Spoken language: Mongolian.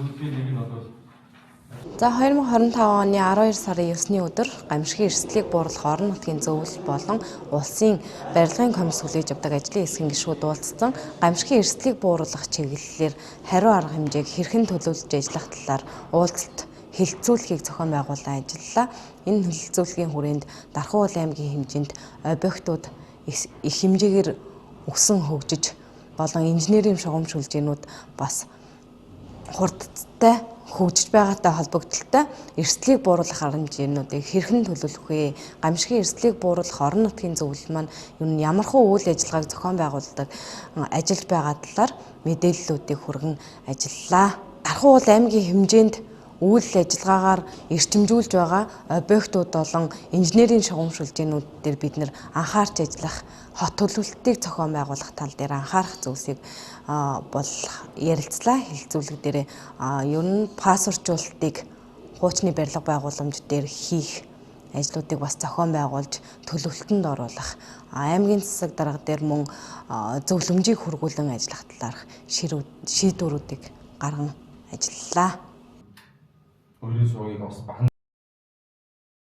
төлөвлөлийн нэг нь бол. За, 2025 оны 12 сарын 9-ний өдөр гамшигын эрсдлийг бууруулах орон нутгийн зөвлөл болон улсын барилгын комисс хүлээж авдаг ажлын хэсгийн гишүүд уулзсан гамшигын эрсдлийг бууруулах чиглэлээр хариу арга хэмжээг хэрхэн төлөвлөж ажиллах талаар уулзалт хэлэлцүүлгийг зохион байгуулан ажиллалаа. Энэ хэлэлцүүлгийн хүрээнд Дархан уул аймгийн хэмжээнд объектууд их хэмжээгээр өсөн хөгжиж болон инженерийн шугам шүлжээнүүд бас хурдтай хөгжиж байгаатай холбогдлолтой эрсдлийг бууруулах арга хэмжээнүүдийг хэрхэн төлөвлөх вэ? Гамшигын эрсдлийг бууруулах орон нутгийн зөвлөл маань ер нь ямархуу үйл ажиллагааг зохион байгуулдаг, ажиллаж байгаа талаар мэдээллүүдийг хүргэн ажиллалаа. Дархан уул аймгийн хэмжээнд үйл ажиллагаагаар эрчимжүүлж байгаа объектууд болон инженерийн шугам шүлжээнүүд дээр бид нэр анхаарч ажиллах, хот төлөвлөлтийг зохион байгуулах тал дээр анхаарах зүйлсийг бол ярилцлаа. Хэлэлцүүлэг дээр ер нь пассворчуулалтыг хуучны барилга байгууламж дээр хийх ажлуудыг бас зохион байгуулж төлөвлөлтөнд оруулах, аймгийн засаг дарга дээр мөн зөвлөмжийг хүргүүлэн ажиллах талаарх шийдвэрүүдийг гарган ажиллалаа. Өөрийн суугийг бас бахан